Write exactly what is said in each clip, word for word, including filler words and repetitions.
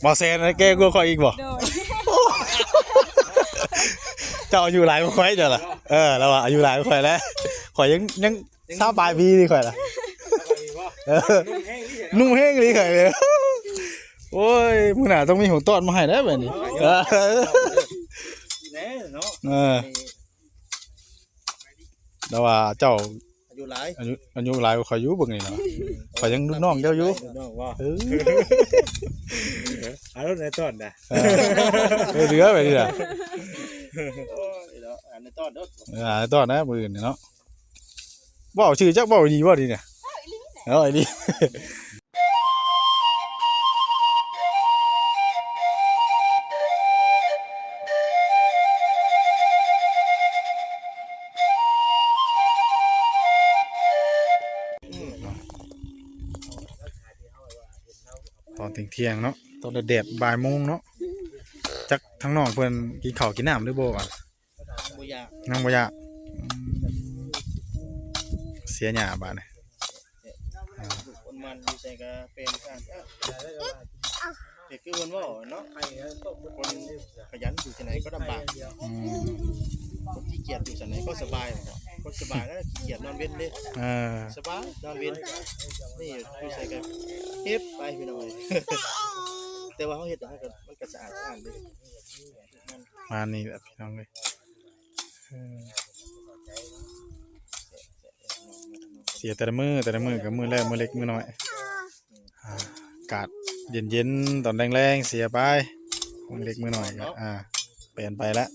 บ่าวแสนแก่กว่าข่อยอีกบ่ โดย เจ้าอายุหลายกว่าข่อยเจ้าล่ะ เออ แล้วว่าอายุหลายกว่าข่อยแล้ว ข่อยยัง ยังซาวปลายปีนี่ข่อยล่ะ เออ นุ่มแฮงอีหลีข่อยเลย โอ้ย มื้อหน้าต้องมีของต้อนมาให้แล้วแบบนี้ เออ แน่เนาะ เออ แต่ว่าเจ้า อายุหลาย อายุ อายุหลายกว่าข่อยอยู่เบิ่งนี่นะ ข่อยยังรุ่นน้องเจ้าอยู่ รุ่นน้องว่า เออ เอารถในต้อนนะ เออ เออ เหลือไปนี่ล่ะ โอ้ยเนาะ อันในต้อนเด้อ เออ อันในต้อนนะ มื้ออื่นนี่เนาะ เว้าชื่อจักเว้าดีบ่ดีเนี่ย เอาอีหลี ตอนเที่ยงๆเนาะ ตอนแดดๆบ่ายโมงเนาะ จักทางน้องเพิ่นกินข้าวกินน้ำหรือบ่วะ บ่อยาก ยังบ่อยาก อืม เสียหญ้าบาดนี่ อ่า คนมันอยู่ไสก็เป็นกัน เอ้อ แต่คือเพิ่นเว้าเนาะ คนขยันอยู่ที่ไหนก็ลำบาก อืม คนขี้เกียจอยู่ที่ไหนก็สบาย คนสบายแล้วขี้เกียจนอนเว็นเด้ เออ สบายนอนเว็น นี่อยู่ไสก็เฮ็ดไปพี่น้องเอ้ย แต่ว่าเฮาเฮ็ดให้มันก็สะอาดสะอ้านเด้ มานี่แหละพี่น้องเอ้ย เออ เสียแต่ละมื้อ แต่ละมื้อก็มื้อแรกมื้อเล็กมื้อน้อย อ่า อากาศเย็นๆ ตอนแลงๆ เสียไป มื้อเล็กมื้อน้อยก็ อ่า เปลี่ยนไปละ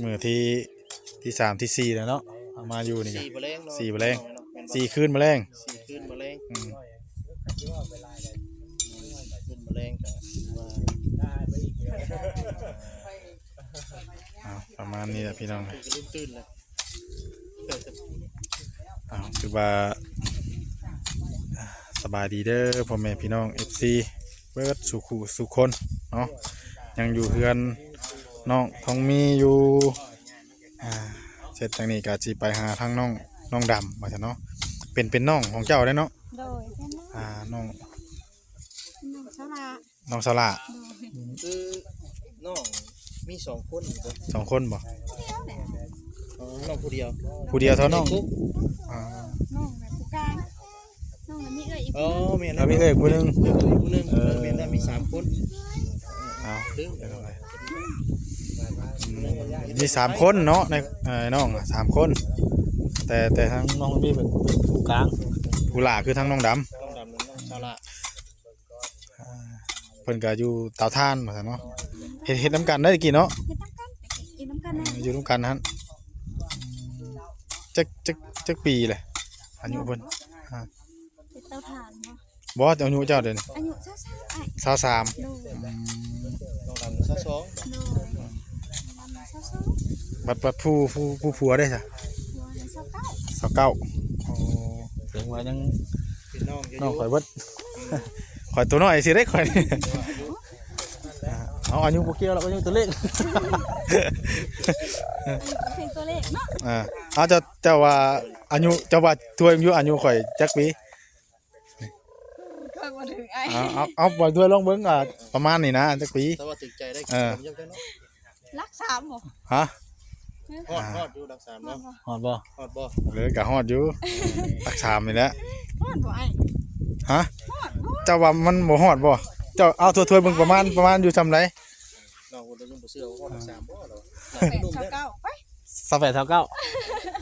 มื้อที่ ที่สามที่สี่แล้วเนาะ เอามาอยู่นี่ก็ สี่บ่แลงเนาะ สี่บ่แลง แม่นบ่ สี่คืนบ่แลง สี่คืนบ่แลง อืม คืนบ่แลงก็ว่า เอาประมาณนี้แหละพี่น้อง ตื่นๆเลย อ้าว ถือว่า สบายดีเด้อพ่อแม่พี่น้อง เอฟซี เบิดสู่คู่สู่คนเนาะ ยังอยู่เฮือนน้องทองมีอยู่ อ่า เสร็จจากนี้ก็สิไปหาทางน้อง น้องดำว่าซั่นเนาะ เป็น เป็นน้องของเจ้าได้เนาะ โดย เป็นน้อง อ่า น้อง น้องสาวหล่า น้องสาวหล่า โดย คือน้องมีสองคนอยู่บ่ สองคนบ่ ผู้เดียวแหละ อ๋อ น้องผู้เดียว ผู้เดียวเท่าน้อง เด็กปุ๊บ อ่า น้องแบบผู้กลาง น้องมีเอื้อยอีก อ๋อ แม่น แล้วมีเอื้อยผู้หนึ่ง เอื้อยผู้หนึ่ง เออ แม่นแล้วมีสามคน เอา ลืม เดี๋ยวก่อน อืม มีสามคนเนาะ ใน เอ่อ น้องอะสามคน แต่ แต่ทางน้องมีเป็นผู้กลาง ผู้หล่าคือทางน้องดำ น้องดำ น้องสาวหล่า อ่า เพิ่นก็อยู่เตาถ่านว่าซั่นเนาะ เฮ็ด เฮ็ดนำกันได้ตะกี้เนาะ เฮ็ดนำกัน เฮ็ดนำกัน อ่า นะ อยู่นำกันหั่น จัก จัก จักปีเลย อายุเพิ่น อ่า เฮ็ดเตาถ่านบ่ บ่ อายุเจ้าเดี๋ยวนี้ อายุซาวสาม อ้าย ซาวสาม โดย อืม น้องดำซาวสอง โดย น้องดำซาวสอง บัด บัดผู้ ผู้ ผู้ผัวได้ซะ ผัวน่ะซาวเก้า ซาวเก้า โอ้ แสดงว่ายัง เป็นน้องอยู่ น้องข่อยเบิด ข่อยตัวน้อยสิได้ข่อย เอาอายุบ่เกี่ยวแล้ว อายุตัวเลข เป็นตัวเลขเนาะ อ่า เอาเจ้า เจ้าว่าอายุ เจ้าว่าทวยอยู่อายุข่อยจักปี เพิ่งมาถึงไอ้ เอา เอา เอาบ่ทวยลองเบิ่ง อ่า ประมาณนี้นะ จักปี แต่ว่าถึงใจได้ เออ ผมยังแค่น้อย หลักสามบ่ ฮะ ฮอด ฮอดอยู่หลักสามเนาะ ฮอดบ่ ฮอดบ่ ฮอดบ่ เออ ก็ฮอดอยู่ หลักสามนี่แหละ ฮอดบ่ไอ้ ฮะ ฮอดบ่ เจ้าว่ามันบ่ฮอดบ่ เจ้าเอาทวยๆเบิ่งประมาณ ประมาณอยู่ส่ำใด น้องคนเดียวยังบ่เชื่อว่าฮอดหลักสามบ่เหรอ ซาวแปด ซาวเก้า ไป ซาวแปด ซาวเก้า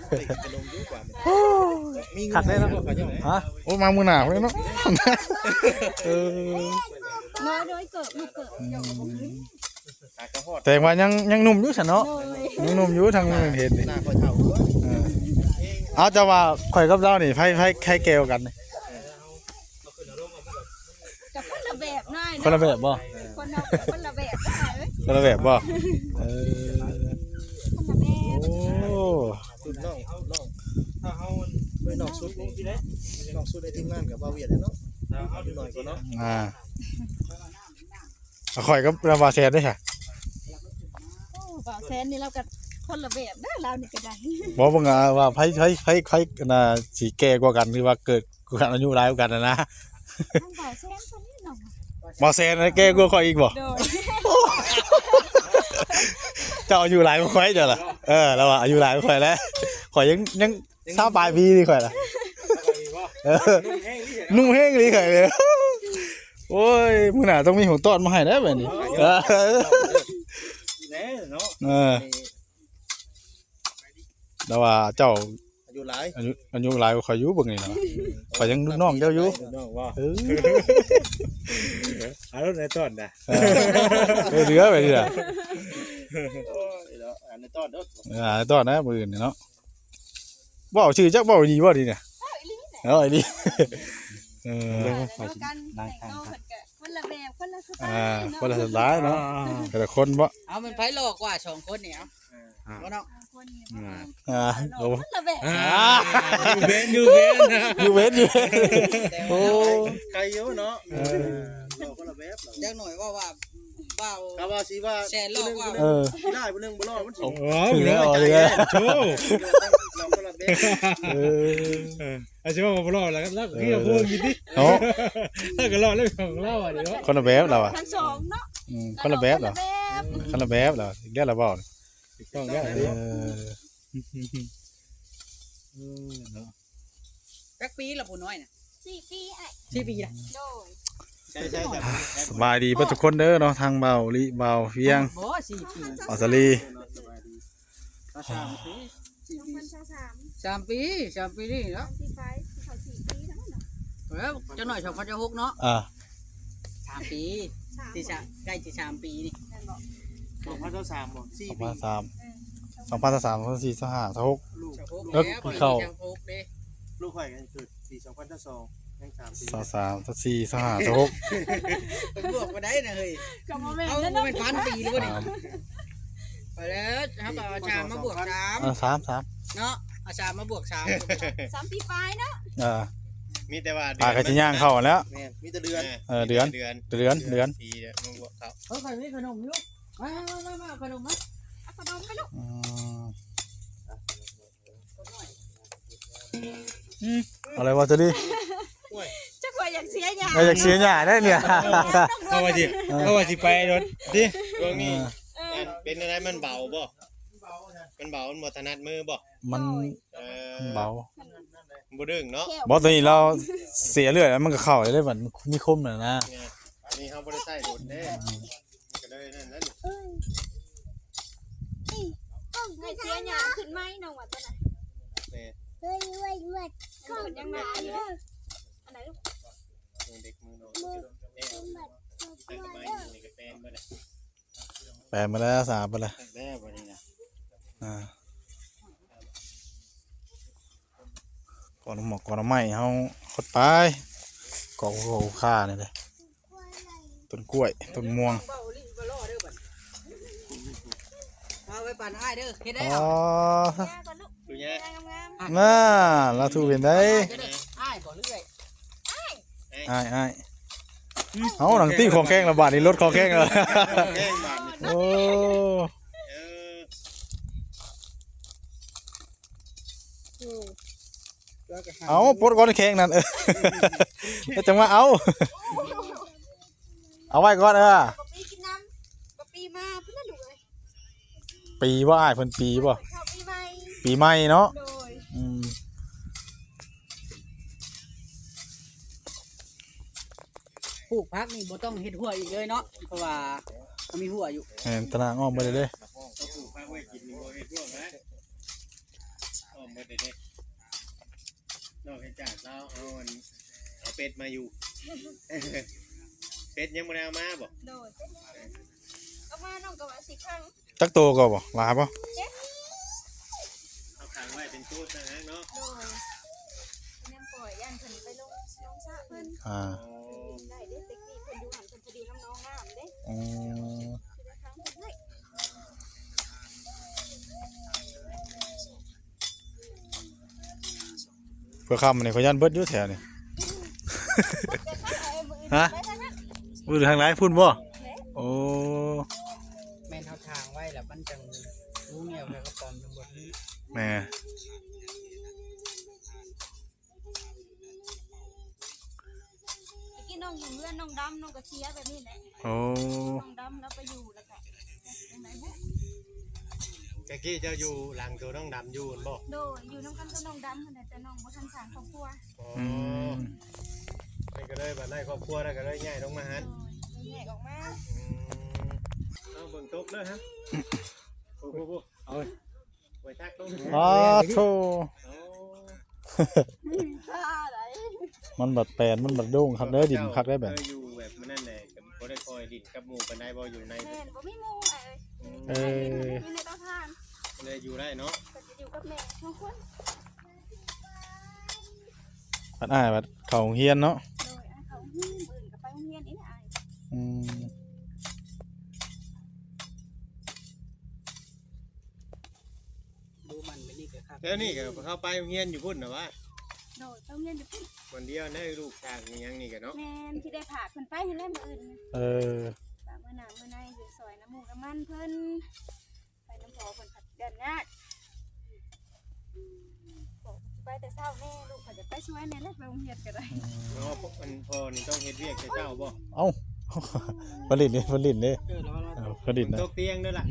เฮ้ยขนมอยู่กว่านี่ มีเงิน คักได้เนาะ อยู่กว่าเจ้า ฮะ โอ้ มามื้อหน้าเว้ยเนาะ เออ น้อยโดยเกิด ลูกเกิด อืม หากะฮอด แต่ว่ายัง ยังหนุ่มอยู่ซั่นเนาะ โดย ยังหนุ่มอยู่ ทางเมืองเห็นนี่ หน้าข่อยเฒ่าอยู่ เออ เอา เจ้าว่าข่อยกับเจ้านี่ ไผ ไผ ไผแก่กว่ากันนี่ กับคนละแบบหน่อยเนาะ คนละแบบบ่ คนละ คนละแบบหน่อยเว้ย คนละแบบบ่ เออ คนละแบบ โอ้ รุ่นน้อง น้อง เฮ้ย น้องสุดนี่ น้องสุดในทีมงานกับบ่าวเวียดเนาะ รุ่นน้อยกว่าเนาะ อ่า ข่อยกับบ่าวแสนเด้อค่ะ โอ้ บ่าวแสนนี่เราก็คนละแบบเด้อ ลาวนี่ก็ได้ บ่เบิ่ง อ่า ว่าไผ ไผ ไผ ไผ น่าสิแก่กว่ากัน หรือว่าเกิด กูอายุหลายกว่ากันนะนะ มันบ่าวแซมคนนี้เนาะ บ่าวแซมนะแก่กว่าข่อยอีกบ่ โดย เจ้าอายุหลายกว่าข่อยเด้อล่ะ เออ แล้วว่าอายุหลายกว่าข่อยแล้ว ข่อยยัง ยัง ซาวปลายปีนี่ข่อยล่ะ เออ นุ่งแห้งนี่ข่อยเลย โอ้ย มื้อหน้าต้องมีของต้อนมาให้แล้วแบบนี้ เออ แน่เนาะ เออ แล้วว่าเจ้า อายุหลาย อายุ อายุหลายกว่าข่อยอยู่เบิ่งนี่นะ ข่อยยังรุ่นน้องเจ้าอยู่ รุ่นน้องว่า เออ เอารถในต้อนนะ เออ เออ เหลือไปนี่ล่ะ โอ้ยเนาะ อันในต้อนเด้อ เออ ต้อนนะ มื้ออื่นนี่เนาะ เว้าชื่อจักเว้าดีบ่ดีเนี่ย เว้าอีหลีแหละ เว้าอีหลี เออ เบิ่งว่าข่อยสินั่งข้างกัน แต่งตัวเพิ่นก็คนละแบบ คนละสไตล์ อ่า เนาะ คนละสไตล์เนาะ อ่า แต่ละคนบ่ เอามันไผหล่อกว่าสองคนนี่ เอา อ่า บ่เนาะ สองคนนี่ อ่า อ่า เอา คนละแบบ อ่า อยู่เว้น อยู่เว้น อยู่เว้น อยู่เว้น โอ้ ไกลอยู่เนาะ เออ เราคนละแบบเรา จักหน่อยว่าว่า บ่าว กะว่าสิว่า แชร์โลกว่า เออ ได้ผู้หนึ่งบ่รอดมันสิ โอ้ ถือแล้ว เอาเลย โชว์ เราคนละแบบ เออ เออ อาจจะว่าบ่รอดแล้วครับ แล้วคือพวกนี้ดิ เนาะ ถ้าก็รอดแล้วของเราอ่ะเดี๋ยว คนละแบบเราอ่ะ ทั้งสองเนาะ อืม คนละแบบเรา คนละแบบ คนละแบบเรา อีกแล้วเราบอก ถูกต้องแล้ว เออ เออ เนาะ จักปีละผู้น้อยน่ะ สี่ปีอ้าย สี่ปีละ โดย ใช่ใช่ใช่ สบายดีเบิดทุกคนเด้อเนาะ ทางเบาลิ เบาเวียง บ่ สี่ปี ออสเตรเลีย สบายดี ก็สามปี สี่ปี สองพันสาม สามปี สามปีนี่เนาะ สามปีไป เขาสี่ปีแล้วเนาะ แล้วจักหน่อยสองพันหกเนาะ อ่า สามปี สาม ที่จะ ใกล้จะสามปีนี่ แม่นบ่ สองพันสามบ่ สี่ สองพันสาม ปี เออ สองพันสาม สองพันสี่ สองพันห้า สองพันหก ลูก สองพันหก เอิ้ก แล้ว ปีเข้า สองพันหกเด้ ลูกข่อยก็เกิดปีสองพันสอง ยังสามปี สองสาม สองสี่ สองห้า สองหก ไปบวกมาได้นะเฮ้ย ก็บ่แม่น เอา แล้วเนาะ เป็นพันปีหรือเปล่าเนี่ย สาม ไปแล้ว เฮาก็เอาสามมาบวกสาม เออ สาม สาม เนาะ เอาสามมาบวกสาม สามปีปลายเนาะ เออ มีแต่ว่า ปลาก็สิย่างเข้าแล้ว แม่น มีแต่เดือน เออ เดือน เดือน เดือน เดือน ปีเดียวมาบวกเข้า เออ ข่อยมีขนมอยู่ มา มา มา มา เอาขนมมา เอาขนมไปลูก อืม อืม อะไรวะเจอรี่ จักว่าอยากเสียหยัง เออ อยากเสียหยังได้เนี่ย เขาว่าสิ เขาว่าสิไปรถดิ ช่วงนี้ เออ อันเป็นอะไรมันเบาบ่ มันเบา มันบ่ถนัดมือบ่ มัน เออ เบา บ่ดึงเนาะ บ่ ตัวนี้เราเสียเลือดแล้วมันก็เข้าเลย มันมีคมน่ะนะ เนี่ย อันนี้เขาบ่ได้ใส่โดนเด้ ก็เลยนั่นนั่น ให้เสียหยังขึ้นไหมน้องว่าตัวน่ะ แม่ เฮ้ยเว้ยเว้ย มันยังหนาอยู่ อันไหนลูก มือเด็กมือน้อย มือ แม่ มือ ใส่กระไม้นี่ก็แปลงบ่ได้ แปลงมาแล้ว สามไปเลย แปลงแล้วบ่นี่นะ อ่า ก่อนหมอกก่อนไม้เฮาคดไป กอกหัวขานี่เลย ต้นกล้วย ต้นม่วง เอาไว้ปานอ้ายเด้อ เฮ็ดได้ อ๋อ เอา ดูเนี่ย งามๆ น่า เราถูกเห็นได้ อ้ายบ่เรื่อย อ้าย อ้าย เอาหนังตี้ของแข้งละบาดนี้ รถของแข้งละ แข้งบาดนี้ โอ้ เออ เอาปลดก่อนแข้งนั่น เออ แล้วจังว่าเอา เอาไว้ก่อน เออ บ่ปีกินน้ำ บ่ปีมาพุ่นน่ะลูกเอ้ย ปีบ่อ้ายเพิ่นปีบ่ เข้าปีใหม่ ปีใหม่เนาะ โดย อืม ปลูกผักนี่บ่ต้องเฮ็ดฮั้วอีกเลยเนาะ เพราะว่ามันมีฮั้วอยู่ แม่น ตารางอ้อมไปเลยเด้ ปลูกผักไว้กินนี่บ่เฮ็ดฮั้วนะ อ้อมไปเลยเด้ นอกจากลาวเอาอัน เอาเป็ดมาอยู่ เป็ดยังบ่ได้เอามาบ่ โดย เอามาน้องก็ว่าสิขัง จักโตก็บ่ หลายบ่ เจ็ด เอาขังไว้เป็นชุดนะฮะเนาะ โดย ยังปล่อยย่านเพิ่นไปลง ลงสระเพิ่น อ่า ได้เด้ แต่กี้เพิ่นอยู่หั่นเพิ่นพอดีน้ำน้องน้ำเด้ อืม สิได้ขังเพิ่นไว้ เพื่อคำนี่เขาย่านเบิดอยู่แถวนี่ ฮะ มือทางไหนพุ่นบ่ โอ้ แม่นเฮาทางไว้แล้วมันจังรู้แนวแล้วก็ปลอมจังบ่ แม่ น้องอยู่เฮือนน้องดำ น้องก็เสียแบบนี้แหละ โอ้ น้องดำแล้วไปอยู่แล้วก็จั่งใดบุ ตะกี้เจ้าอยู่หลังตัวน้องดำอยู่หั่นบ่ โดย อยู่นำกันกับน้องดำหั่นแหละ แต่น้องบ่ทันสร้างครอบครัว อ๋อ อืม นี่ก็เลยบัดได้ครอบครัวแล้วก็เลยย้ายลงมาหั่น โดย แยกออกมา อืม เอาเบิ่งตกเด้อฮะ โอ้โห เอา ไว้ทักลง อ้าโธ่ โอ้ มันบัดแปน มันบัดโด่งคักเด้อ ดินคักเด้อแบบ เคยอยู่แบบนั้นแหละ บ่ได้คอยดินกับหมู่ปานใดบ่อยู่ใน แม่น บ่มีหมู่อ้ายเอ้ย อืม เออ อยู่ในเตาถ่าน เลยอยู่ได้เนาะ ก็จะอยู่กับแม่สองคน บัดอ้ายบัดเข้าโรงเรียนเนาะ โดย อ้ายเข้าโรงเรียน มื้ออื่นก็ไปโรงเรียนอีกนะอ้าย อืม ดูมันไปนี่ก็คัก แล้วนี่ก็เข้าไปโรงเรียนอยู่พุ่นน่ะวะ โดย ไปโรงเรียนอยู่พุ่น วันเดียวนะลูกทางอิหยังนี่ก็เนาะ แม่น สิได้พาเพิ่นไปหั่นแหละมื้ออื่น เออ ฝากมื้อหน้ามื้อในอยู่ซอยน้ำหมูกน้ำมันเพิ่น ไปนำพ่อเพิ่นผัดเดือนหน้า พ่อเพิ่นสิไปแต่เช้าแน่ ลูกเพิ่นจะไปสวยแน่แล้วไปโรงเรียนก็ได้ อืม เนาะ พวกมันพ่อนี่ต้องเฮ็ดเวียกแต่เช้าบ่ เอ้า ผลิตนี่ ผลิตนี่ เออ ระวัง เออ ผลิตนะ ตกเตียงเด้อล่ะ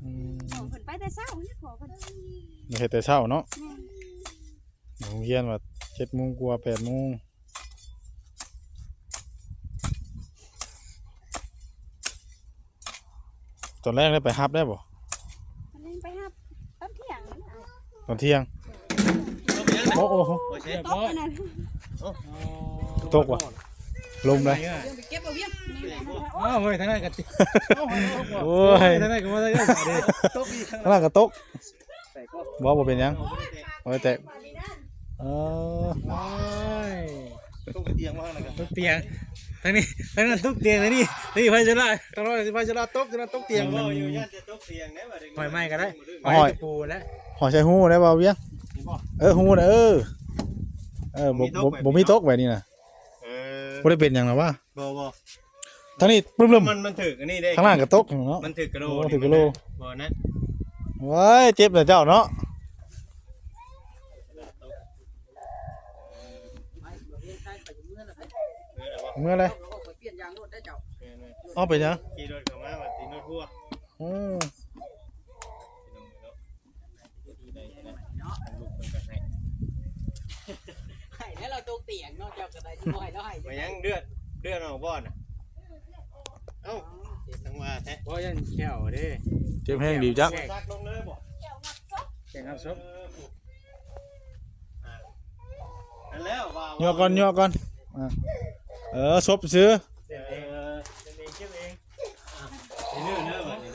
อืม พ่อเพิ่นไปแต่เช้านี่พ่อเพิ่น เฮ็ดแต่เช้าเนาะ แม่น โรงเรียนว่าเจ็ดโมงกว่า แปดโมง ตอนแรกได้ไปฮับได้บ่ ตอนแรกไปฮับตอนเที่ยงนั่นน่ะ ตอนเที่ยง โอ้โห โอเค ตกอันนั้น ตกว่ะ ลมเลย เดี๋ยวไปเก็บเอาเวียง อ้าว เฮ้ย ทางนั้นก็ติ โอ้ย ทางนั้นก็มาทางนั้นดิ ตกอีก ทางนั้นก็ตก บ่ บ่เป็นหยัง บ่ได้แตก เออ โอ้ย ตกเตียงว่าหั่นน่ะ ตกเตียง ทางนี้ ทางนั้นตกเตียง ทางนี้ นี่ไฟโซล่า ทางนั้นไฟโซล่าตก ทางนั้นตกเตียง บ่อยู่ย่านจะตกเตียงได้บ่ได้ หอยไม้ก็ได้ หอย หอยตะปูแล้ว หอยใส่หูได้บ่เวียง นี่บ่ เออ หูนะ เออ เออ บ่ บ่มีตก บ่ บ่มีตกแบบนี้นะ เออ บ่ได้เป็นหยังนะวะ บ่ บ่ ทางนี้ปึ้มๆ มัน มันถืกอันนี้เด้ ทางล่างก็ตกเนาะ มันถืกกะโหล โอ้ ถืกกะโหล บ่นะ โอ้ย เจ็บเลยเจ้าเนาะ เมื่อไร เอาไปยัง ขี่รถเข้ามาว่าสินวดหัว โอ้ ให้แล้วเราตกเตียงเนาะ เจ้าก็ได้ช่วยแล้วให้ มายังเลือด เลือดออกบ่อนน่ะ เอ้า จังหวะแท้ เพราะยังแขวเด้ เจ็บแฮงดีจัก ซักลงเลยบ่ แข่งครับซบ เออ อ่ะ นั่นแล้วว่า ย่อก่อน ย่อก่อน อ่ะ เออ ซบซื่อ เออ เจ็บเอง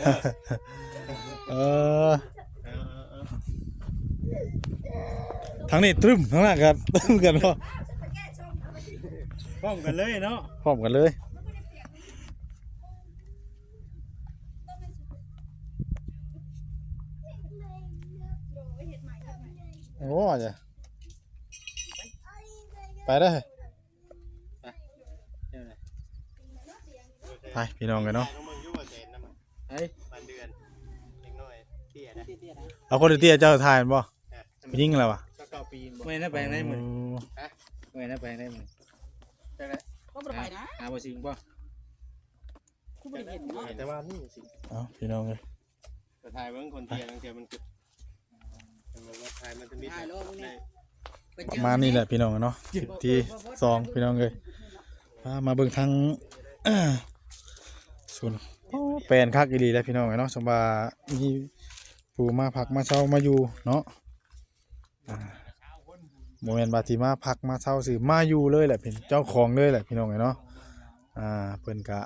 เออ เออ เออ ทางนี้ตรึม ทางนั้นก็ตรึมกันเนาะ พร้อมกันเลยเนาะ พร้อมกันเลย โอ้ย ไปได้ ไป พี่น้องกันเนาะ เฮ้ย บ้านเดือน เด็กน้อย เตี้ยนะ เอาคนเตี้ยเจ้าถ่ายมันบ่ อ่ะ ผู้หญิงอะไรวะ ก็เก้าปีบ่ ไม่น่าไปไหนมึง โอ้ ฮะ ไม่น่าไปไหนมึง จังได๋ ก็บ่ได้ไปนะ หาบ่สิงบ่ กูบ่ได้เห็นเนาะ แต่ว่านี่สิ เอาพี่น้องเอ้ย แต่ถ่ายเบิ่งคนเตี้ย บางเทื่อมันคือ ถ่ายมันจะมี ถ่ายโลกนี่ ได้ ประมาณนี้แหละพี่น้องเนาะ คลิปที่สองพี่น้องเอ้ย พามาเบิ่งทาง ส่วน โอ้ แปลนคักอีหลีแล้วพี่น้องเอ้ยเนาะ สมว่ามีผู้มาพักมาเช่ามาอยู่เนาะ อ่า บ่แม่นว่าสิมาพักมาเช่าซื่อ มาอยู่เลยแหละ เป็นเจ้าของเลยแหละพี่น้องเอ้ยเนาะ อ่า เพิ่นกะ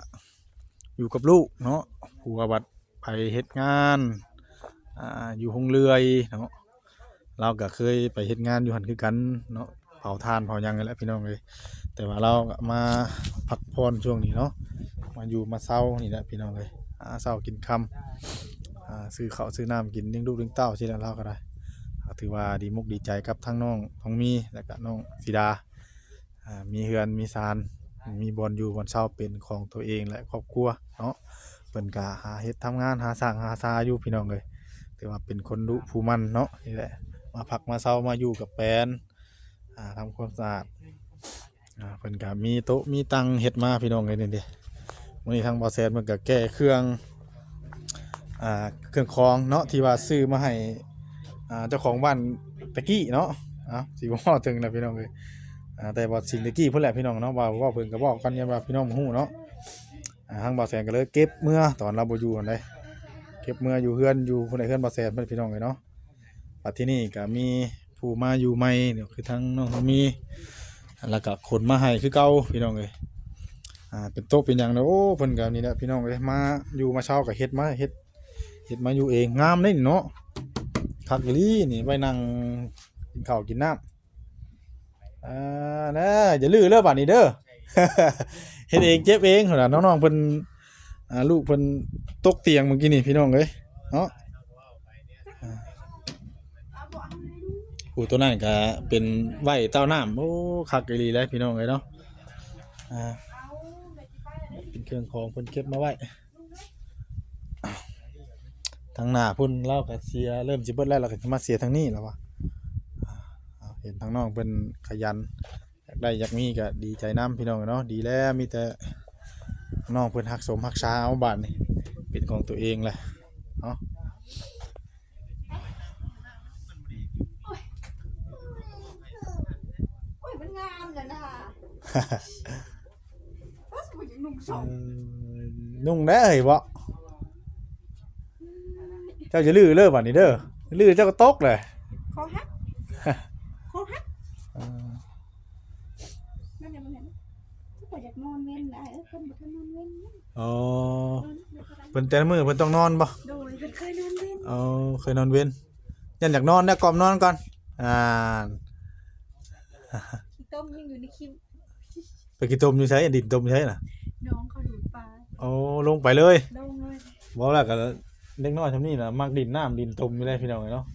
อยู่กับลูกเนาะ ผัวบัดไปเฮ็ดงาน อ่า อยู่โฮงเลื่อยเนาะ ลาวก็เคยไปเฮ็ดงานอยู่หั่นคือกันเนาะ เผาถ่านเผาหยังนั่นแหละพี่น้องเอ้ย แต่ว่าลาวก็มาพักผ่อนช่วงนี้เนาะ มาอยู่มาเช่านี่แหละพี่น้องเอ้ย หาเช้ากินค่ำ อ่า ซื้อข้าวซื้อน้ำกินเลี้ยงลูกเลี้ยงเต้าซี้แหละลาวก็ได้ อ่า ถือว่าดีมุกดีใจกับทั้งน้องทองมี และก็น้องสีดา อ่า มีเฮือนมีซาน มีบ่อนอยู่บ่อนเช่าเป็นของตัวเองและครอบครัวเนาะ เพิ่นก็หาเฮ็ดทำงาน หาสร้างหาซาอยู่พี่น้องเอ้ย ถือว่าเป็นคนดุผู้มั่นเนาะ นี่แหละ มาพักมาเช่ามาอยู่กับแปน อ่า ทำความสะอาด อ่า เพิ่นก็มีโต๊ะมีตังเฮ็ดมาพี่น้องเอ้ย นี่เด้ มื้อนี้ทางบ่าวแสนเพิ่นก็แก้เครื่อง อ่า เครื่องของเนาะ ที่ว่าซื้อมาให้ อ่า เจ้าของบ้านตะกี้เนาะ เอ้า สิบ่เว้าถึงนะพี่น้องเอ้ย อ่า แต่ว่าสิ่งตะกี้พุ่นแหละพี่น้องเนาะ ว่า ว่าเพิ่นก็บอกกัน อย่าว่าพี่น้องบ่ฮู้เนาะ อ่า ทางบ่าวแสนก็เลยเก็บเมือตอนลาวบ่อยู่หั่นเด้ เก็บเมืออยู่เฮือน อยู่พุ่นน่ะ เฮือนบ่าวแสนเพิ่นพี่น้องเอ้ยเนาะ บัดทีนี้ก็มีผู้มาอยู่ใหม่เนี่ย คือทางน้องมี แล้วก็ขนมาให้คือเก่าพี่น้องเอ้ย อ่า เป็นโต๊ะเป็นหยังเนาะ โอ้ เพิ่นก็นี่แหละพี่น้องเอ้ย มาอยู่มาเช่าก็เฮ็ดมา เฮ็ด เฮ็ดมาอยู่เอง งามเด้นี่เนาะ คักอีหลีนี่ ไว้นั่งกินข้าวกินน้ำ อ่า นะ อย่าลื้อเด้อบัดนี้เด้อ เฮ็ดเองเจ็บเองหั่นน่ะ น้องๆเพิ่น อ่า ลูกเพิ่นตกเตียงเมื่อกี้นี่พี่น้องเอ้ย เนาะ อ่า โอ้ ตัวนั้นก็เป็นไว้เต้าน้ำ โอ้ คักอีหลีเลยพี่น้องเอ้ยเนาะ อ่า เป็นเครื่องของเพิ่นเก็บมาไว้ ทางหน้าพุ่นลาวก็เสีย เริ่มสิเบิดแล้ว ลาวก็สิมาเสียทางนี้แล้ววะ อ่า เห็นทางน้องเพิ่นขยัน อยากได้อยากมีก็ดีใจนำพี่น้องเนาะ ดีแล้ว มีแต่น้องเพิ่นฮักสมฮักษาเอา บาดนี้เป็นของตัวเองแหละเนาะ โอ้ย มันงามเลยนะ ว่าสมมติหนุ่มสอง อืม นุ่งได้เฮ้ยบ่ เจ้าจะลื้อเลยบัดนี้เด้อ ลื้อเจ้าก็ตกเลย คอหัก คอหัก อ่า นั่นแหละมันเห็นก็อยากนอนเว้นนะ เออคนบ่ทันนอนเว้น อ๋อ เพิ่นแต่ละมื้อเพิ่นต้องนอนบ่ โดยเพิ่นเคยนอนเว้น อ๋อ เคยนอนเว้น ยันอยากนอนนะ กล่อมนอนก่อน อ่า ขี้ต้มยังอยู่ในคลิป ไปขี้ตมอยู่ไส ดินตมอยู่ไสน่ะ น้องเขาดูดปลา โอ้ ลงไปเลย ลงเลย บอกแล้วก็เด็กน้อยทำนี่นะ มักดินน้ำดินตมอยู่เลยพี่น้องเนาะ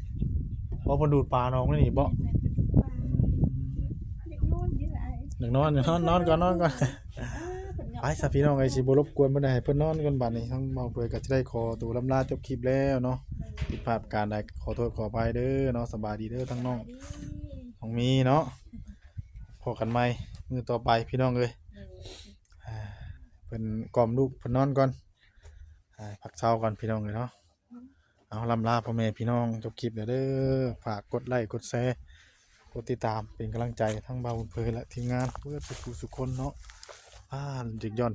เพราะเพิ่นดูดปลาน้องนี่บ่ แม่นเพิ่นดูดปลาเด็กนอนอยู่ไหน อยากนอน นอน นอนก่อน นอนก่อน เออเพิ่นหยอก ไปซะพี่น้อง ไอ้สิบ่รบกวนเพิ่นได้ ให้เพิ่นนอนกันบัดนี้ ทั้งบ่าวเผยก็จะได้ขอตัวลำลาจบคลิปแล้วเนาะ ผิดพลาดประการใดขอโทษขออภัยเด้อเนาะ สบายดีเด้อทั้งน้อง ดี ของมีเนาะ พอกันใหม่มื้อต่อไปพี่น้องเอ้ย อ่า เพิ่นกล่อมลูกเพิ่นนอนก่อน อ่า พักเช้าก่อนพี่น้องเอ้ยเนาะ เอาลำลาพ่อแม่พี่น้องจบคลิปแล้วเด้อ ฝากกดไลค์กดแชร์ กดติดตามเป็นกำลังใจทั้งบ่าวบุญเผยและทีมงานเพื่อทุกผู้ทุกคนเนาะ อ่า หยุดหย่อน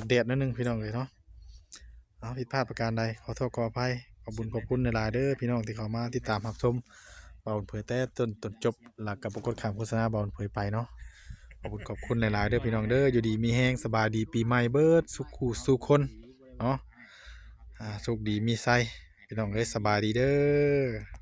แดดๆนิดนึงพี่น้องเอ้ยเนาะ เอาผิดพลาดประการใดขอโทษขออภัย ขอบคุณขอบคุณหลายๆเด้อพี่น้องที่เข้ามาติดตามรับชมบ่าวบุญเผยแต่ต้นจนจบ แล้วก็บ่กดข้ามโฆษณาบ่าวบุญเผยไปเนาะ ขอบคุณขอบคุณหลายๆเด้อพี่น้องเด้อ อยู่ดีมีแฮง สบายดีปีใหม่เบิดสุขคู่สู่คนเนาะ อ่า สุขดีมีชัยพี่น้องเอ้ย สบายดีเด้อ